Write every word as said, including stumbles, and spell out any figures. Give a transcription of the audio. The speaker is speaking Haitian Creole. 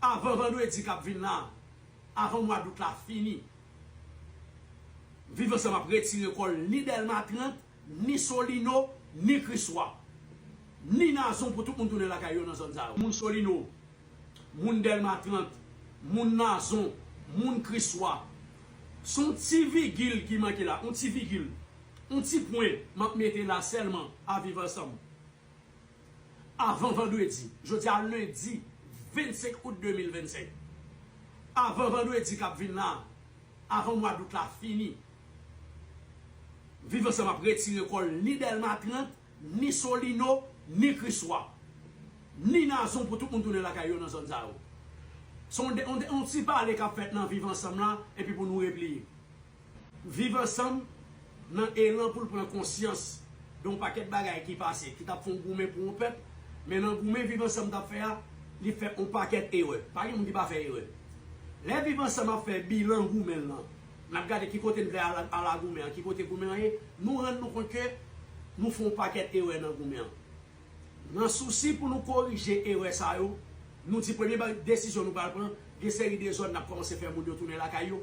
Avan vandredi k ap vin la, avan mwa dout la fini, Viv Ansanm ap retire kò l ni Dèlma trant, ni Solino, ni Kriswa, ni Nazon pou tout moun tounen lakay yo nan zòn sa yo. Moun Solino, moun Dèlma trant, moun Nazon, moun Kriswa. Se yon ti vigil ki manke la, yon ti vigil, yon ti pwen m ap mete la sèlman a Viv Ansanm. Avan vandredi, jodi a lendi vennsenk out de mil vennsenk, avan vandredi k ap vin la, avan mwa dout la fini, Viv Ansanm ap retire kò l ni Dèlma trant, ni Solino, ni Kriswa, ni Nazon pou tout moun tounen lakay yo nan zòn sa yo. Se yon, yon, yon ti pale k ap fèt nan Viv Ansanm la, epi pou nou repliye. Viv Ansanm nan elan pou l pran konsyans de yon pakèt bagay ki pase, ki t ap fè yon goumen pou yon pèp, men nan goumen Viv Ansanm t ap fè a, li fè yon pakèt erè. Pa gen moun ki pa fè erè. Lè Viv Ansanm ap fè bilan goumen l lan, n ap gade ki kote n vle al, al a goumen an, ki kote goumen an ye, nou rann nou kont ke nou fè yon pakèt erè nan goumen an. Nan sousi pou nou korije erè sa yo, nou di premye ba-, desizyon nou pral pran, gen seri de zòn n ap kòmanse fè moun yo tounen lakay yo.